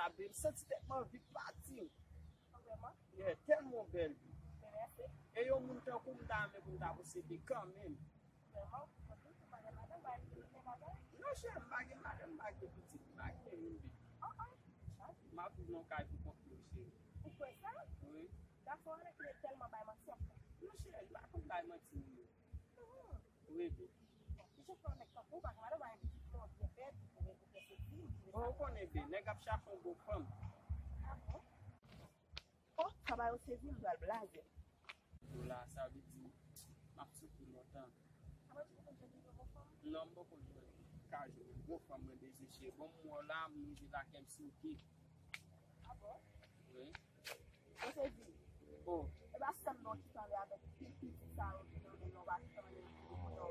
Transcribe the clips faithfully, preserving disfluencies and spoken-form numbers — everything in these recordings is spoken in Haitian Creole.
Abe, m santi tèt mwen anvi pati. Vrèman? Yeah, tèlman bèl vi. Men mèsi. E yon moun tankou m ta renmen pou m ta posede kanmenm. Vrèman? Ou kontan pou madanm, madanm, pa gen madanm? Non, cheri, m pa gen madanm, m pa gen pitit, m pa gen youn menm. Oh, oh. M ap viv nan kay pou kont mwen, cheri. Ou kwè sa? Wi. Gason an ki tèlman bay manti ap fè. Non, cheri, li pa konn bay manti, non. Wi, bebe. Ki jan fè yon nèg tankou w pa gen madanm, pa gen pitit, non, byen fèt, ou gen, ou gen sesi, ou gen sa. Bon, ou konnen, bebe, nèg ap chache yon bon fanm. Ah bon? Oh, sa ba yo sezi, m pral blaze. Dola, sa vle di, m ap soufri lontan. Sa vle di ou konn jwenn yon bon fanm? Non, m poko jwenn. Ka jwenn yon bon fanm, mwen bezwen, cheri. Bon, m wè w la, m rive lakay m sou pye. Ah bon? Wi. Yo sezi. Oh. E pa sèm non ki t anlè avèk pil pitit sa yo ki nan men nou, pa ki t anlè ki nou konnen w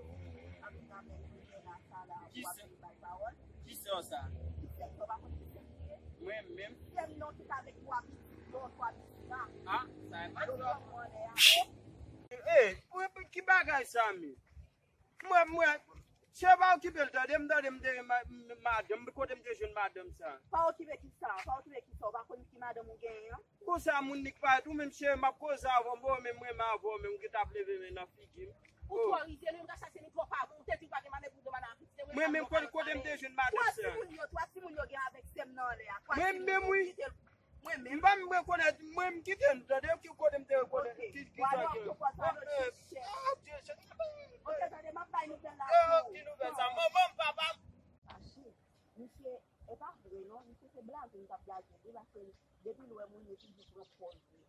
ap vin avèk Rivena sa la, w ap vin bay pawòl. Ki sè w sa? Ki sè w pa konn ki sè m ye? Mwen menm. Sè m non ki t avèk twa pitit yo, twa pitit la. Ah, sa e pa sa. Yo pran mwen anlè a. Eh, mwen, ki bagay sa, men? Mwen, mwen, chè pa okipe l, tande, m tande m te gen ma-, m-, madanm, kote m te jwenn madanm sa? Pa okipe ki sa, pa okipe ki sa, w pa konn ki madanm ou genyen an? Konsa moun nik parèt, ou menm chè, m ap koze avè w, mwen menm, mwen menm avè w, menm ou gentan ap leve men nan figi m. Ou twò rizye, nou menm ka chache nou twò pa bon, ou te di w pa gen madanm, ou gen madanm avèk se mwen menm kote, kote m te jwenn madanm sa? Twa timoun yo, twa timoun yo gen avèk sè m nan anlè a, twa timoun yo kite l. Mwen menm. M pa menm rekonèt, mwen m kite l, tande, ki kote m te rekonèt, ki, ki sa gen. Ok, tande, m ap bay nouvèl la pou ou. Ki nouvèl sa? Manman m, papa m. Fache. Misye, e pa vre non, misye se blaze m t ap blaze li, paske depi l wè moun yo toujou pran pòz li.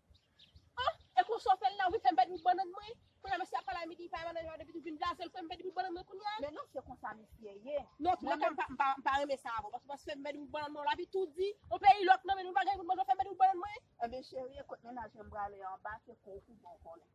Ah, e konsa w fè l la, ou vin fè m pèdi bout bannann mwen. Kounye a mesye ap pale a midi, pa mandan yo depi tou vin blaze l, fè m pèdi bout bannann mwen kounye a. Men non, se konsa misye ye. Non, tou lè ka, m pa, m pa, m pa renmen sa avè w, paske w pa fè m pèdi bout bannann mwen, w la vin tou di, yon peyi lòk nan men nou pa gen bout bannann, w fè m pèdi bout bannann mwen. Enben cheri, kot mennaj mwen prale anba, se kou pou bon konnen.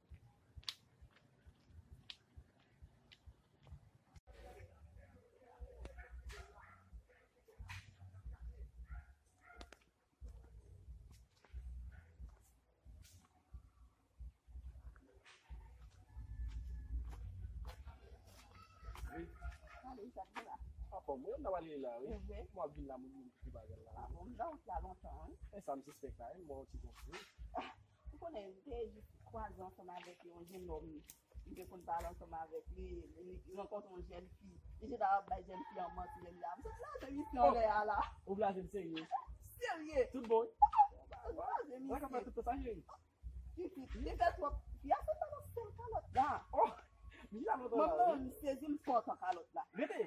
Wi. Anfòm, wi, m t ap ale la, wi. Mwen ap vin la, mwen vin ki bagay la. Ah bon, m nan wout la lontan, wi. E sa m sispèk la, wi, m wè yon ti jan wi. Ou konnen, m te jis kwaze ansanm avèk yon jennòm. M te konn pale ansanm avèk li, li, li rankontre yon jèn fi. Li jis ap bay jèn fi an manti, jèn fi a. M sot blaze misye anlè a la. Ou blaze m serye? Serye. Tout bon? M blaze misye. Sa ka fè tout tan sa, cheri? Pitit, li fè twòp. Fi a fè kalòt, sèl kalòt la. Oh! Li la lontan la. Manman, m sezi, m fè otan kalòt la. Rete!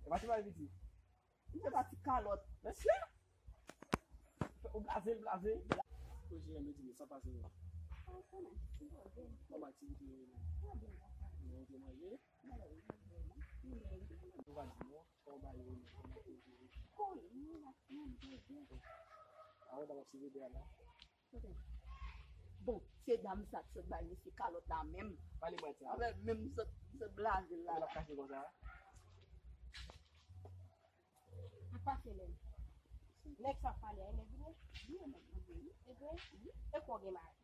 E pa ti bagay piti. M se pa ti kalòt. Mesye! Ou blaze, ou blaze. Ou jere medini, sa pase non. Kòman aktivite yo ye menm? Ou te manje? Ou pa di non, kòman ba yo menm? Avan ta pase vede a la. Bon, se dam sa ki sot bay mesye kalòt la menm. Pale mwen sa. Avè menm sot, sot blaze l la. L ap kache konsa. Ak pa fè lè. Nèg sa ap pale a, e nèg li ye? Li e nèg mwen ye, wi. E vre? Wi. E kwa w gen mari?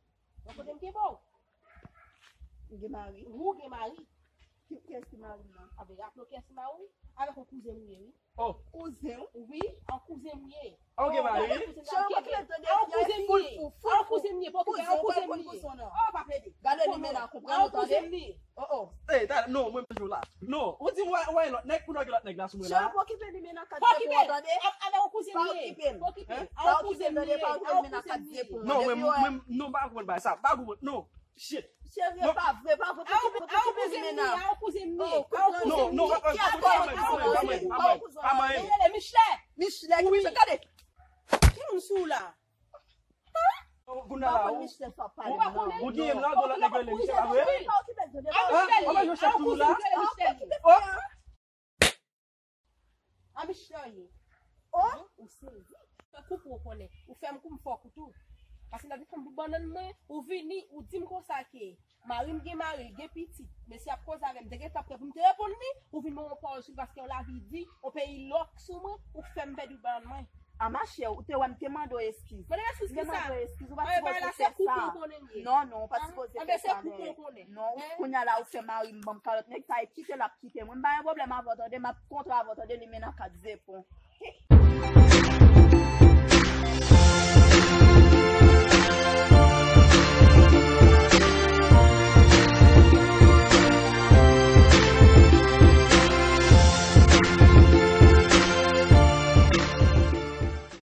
Bon, kote m te ba w? M gen mari. Ou gen mari? Ki, kiyès ki mari m nan? Anben, raple w kiyès ki mari w? Avèk yon kouzen m ye, wi. Oh. Kouzen w? Wi, yon kouzen m ye. Ou gen mari? Cheri, pa kite tande fi a, fou, fou, fou. Yon kouzen m ye, pa okipe, yon kouzen m ye. Oh, pa plede. Gade limena, konprann ou tande? Oh, oh. Ey, tande, non, mwen menm jou la. Non, ou di m wè, wè lòt nèg, pou lòt nèg la sou mwen la. Cheri, pa okipe limena kat depo, tande? Avèk yon kouzen m ye. Pa okipe l. Pa okipe l. Pa okipe l, tande, pa okipe limena kat depo. Non, mwen, mwen, non, pa konprann bagay sa. Pa konprann, non. Shit. Cheri, e pa vre, pa vre. Pou ki, pou ki, pou ki limena? A yon kouzen m ye, a yon kouzen m ye. Oh, non, non, pa mwen, pa mwen, pa mwen, pa mwen. Michelè. Michelè, ki Michelè, gade. Ki moun sou la? Ou pa konn Michelè sa pale non. Ou gen la, ou la, nèg rele Michelè, pa vre? A Michelè, a yon kouzen m ye, rele Michelè. Oh. A Michelè ye. Oh, ou sezi. Fè kou pou w konnen. Ou fè m kou, m fè w kou tou. Paske nan vin fè m bout bannann mwen, ou vini, ou di m konsa ke mari m gen mari, l gen pitit. Mesye ap koze avè m, m te gentan prè pou m te reponn li, ou vin ban m yon pawòl sou li paske yon lavi di, yon peyi lòk sou mwen, ou fè m pèdi bout bannann mwen. A machè, ou te wè m te mande w eskiz. Mande m eskiz ki sa? M te mande w eskiz, ou pa t sipoze fè sa. Non, non, ou pa t sipoze fè sa, men. Non, kounye a la ou fè mari m ban m kalòt, nèg sa e kite l ap kite mwen. M pa gen pwoblèm avè w tande, m ap kontre avè w tande, limena kat zepon.